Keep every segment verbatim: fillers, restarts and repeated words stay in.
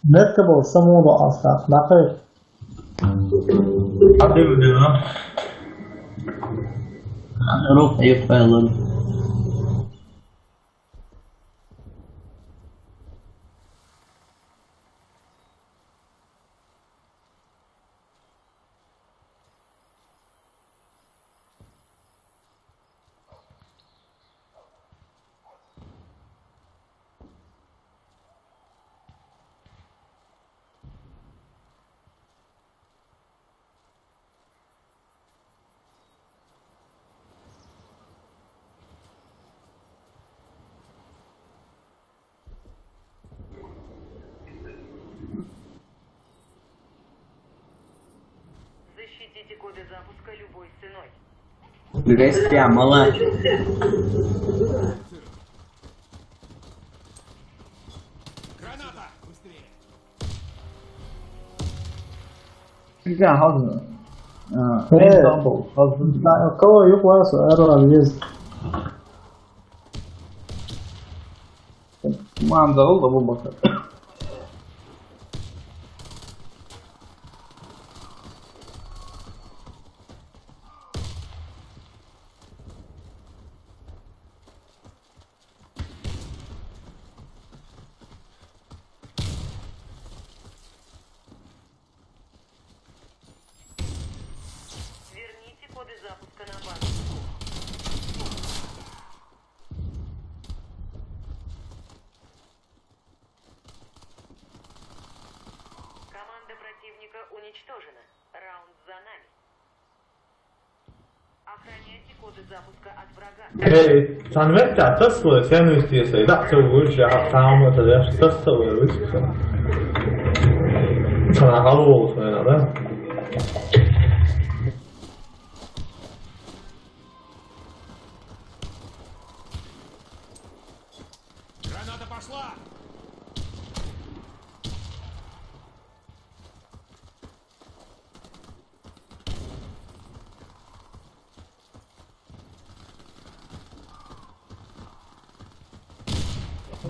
Метка бол, самода астах, нахай. Атып өтөм. Рок аяп калам. Защитите коды запуска любой ценой. Гостя, мала. Граната! Быстрее! Güzel, hazır. Ha, He. Beni double, hazır. Lan, kova yok varsa, er var, biz. Manzaralı da bu bakar. Верните коды запуска на базу. Команда противника уничтожена. Раунд за нами. Охраняйте коды запуска от врага. Эй, sen vetkää tasvua, sen yhtiössä, ei tarvitse uudistaa, saamata, ja tasvua, uudistaa. Sana haluaa, sana, da? Граната пошла!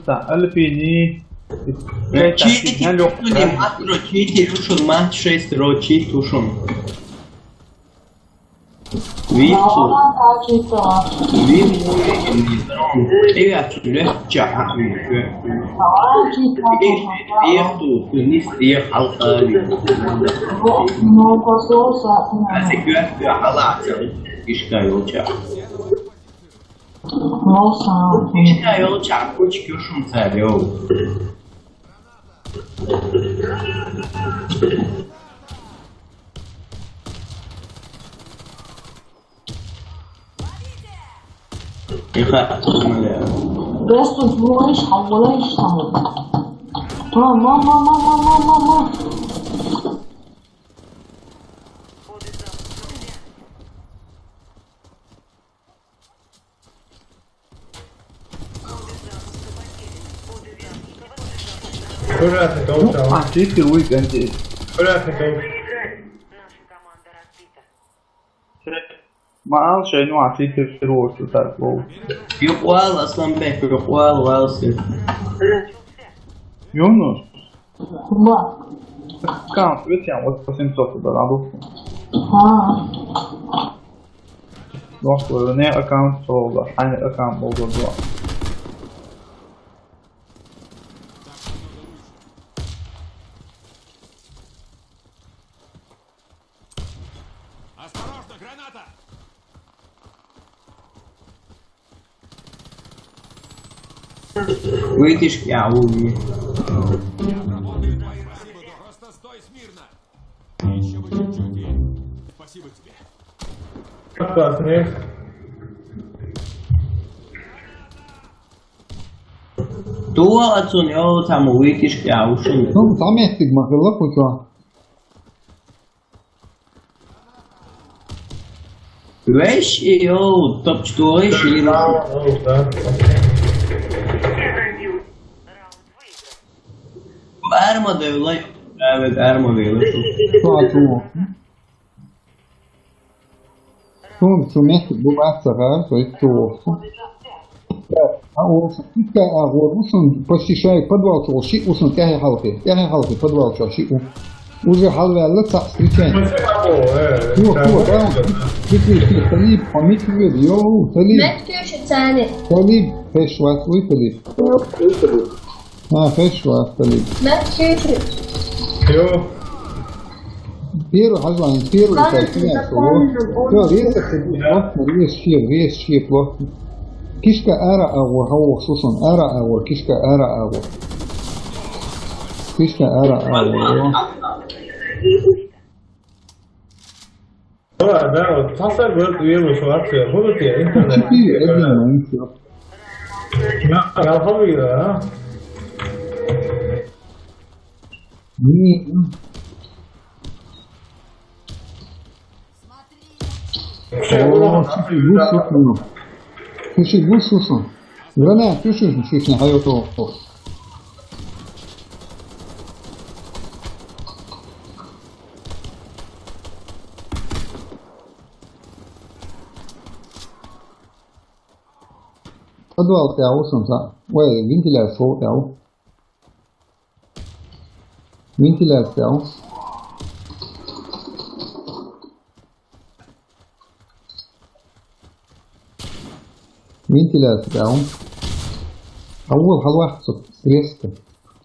Да, Альпини. Чити, тушун, Матро, чити, тушун, Мат шесть, ро, чити, тушун. Вирту. Вирту. Привет, легче. Вирту, ты не съехал, Ишка, ёлча. Ишка, ёлча, кучки шумца, ёл. Иха. Просто двоечка, валаечка. Ма, ма, ма. Курятник, ну, а ты первый контейнер. Курятник. Наша команда разбита. Ма ал шей, ну, а ты первый, так, лол. Юкъвал, Асланбек, юкъвал, валсы. Юнус. Ба. Аккаунт вытягивал восемьсот туда, надо. А. Yok, böyle ne account oldu? Aynı account oldu bu. Осторожно, граната! Вытяжки, а, увы. Просто стой смирно. Еще бы чуть-чуть и... Спасибо тебе. Как классно. Туа отсюн, ёу, там увы, кишки, а, уши. Ну, там есть стигма, крыло, кусо. Вещь, ёу, топ четыре, вещь, и... Арма да, лай. Evet, Ermo değil. Şu an şu olsun. Şu, şu Messi bu maç sefer, şu olsun. А, о, кишка агӀор ву шун, почти шоай подвал чу шиъ ву шун, тӀехьа хьалхе, тӀехьа хьалхе подвал чу шиъ ву. Уже хьалваьлла цхьаъ встречай. Спасибо, э, Фу, да, фу, вот, да. да. Фу, фу, фу, Талиб, хьо мича вер, йоу, Талиб. Мет куьйши цани. Талиб, хеш вац вуй, Талиб. А, хеш вац, Талиб. Мет куьйши. Йоу. Первый хьажал, первый Ладно, часть, ты нет, запомнил, всё, он всё, резко всё. Ты, плотно, резче, резче, плотно. Кишка ара агӀор, хьо вохсусан, ара агӀор, кишка ара агӀор. Кишка ара агӀор. Да, да, вот, саса говорит, веру, что вообще, будут я интернет. Четыре, один, ну, всё. Да, я говорю, а? Не. О, слушай, гусь слушай, ну. Слушай, гусь слушай. Гранат, слушай, слушай, не, а я то. Подвал тӀехь ву шун цхьаъ. Вай, вентиляция шоу тӀехь ву. Вентиляция тӀехь ву. Вентиляция тӀехь ву. Хьавол, хьалвахьа цу резко.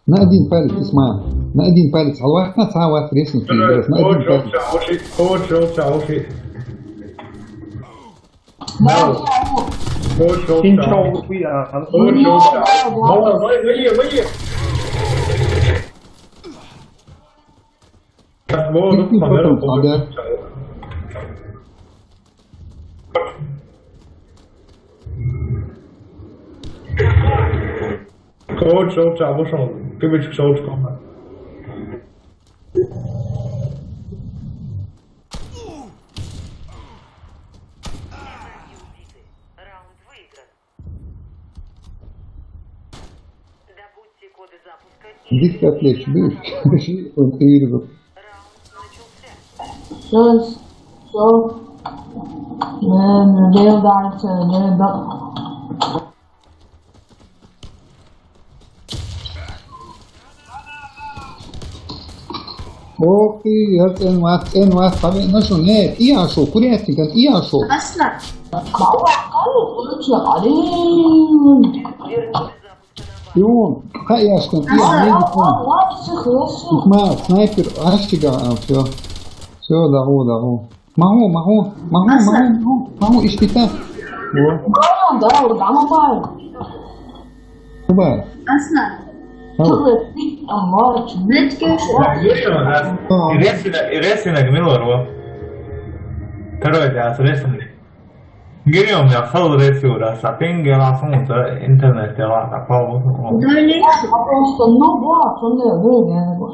На один палец, Исмаил. На один палец хьалвахьа, цхьа вац резко. На один палец. Кочо, чауши, кочо, чауши. Мало. Шин чов уя. Мало, мало, мало. Сейчас мало, ну, потом, да. Кочо, чауши, кибич, чауши. Раунд выигран. Добудьте коды запуска и Диск отвлечь, видишь? Он перевод. Раунд начался. Сейчас, всё. Не, не, не, дальше, не, да. Ох ты, я цӀен вац, цӀен вац, хьавеана шо, не, тӀехьа шо, курятникан, тӀехьа шо. Аслан. Ю, кхаъ яшкан, тӀехьа, Аслан. Не, Ма, снайпер, аш чига, а, всё. Всё, дагӀу, дагӀу. Ма хьо, ма хьо, ма хьо, ма хьо, ма хьо, ма хьо, ишкита. Во. Да, да, да, да, да. Куба. Аслан. Ау. Чего ты, а, морч, блядь, кеш. А. Ресинг, ресинг, милор, во. Второй, да, ресинг. Гириум, я хал ресинг, да, сапинг, я ласун, интернет, я ласун, пал, во. Да, не. Просто, ну, вот, он, ну, я не могу.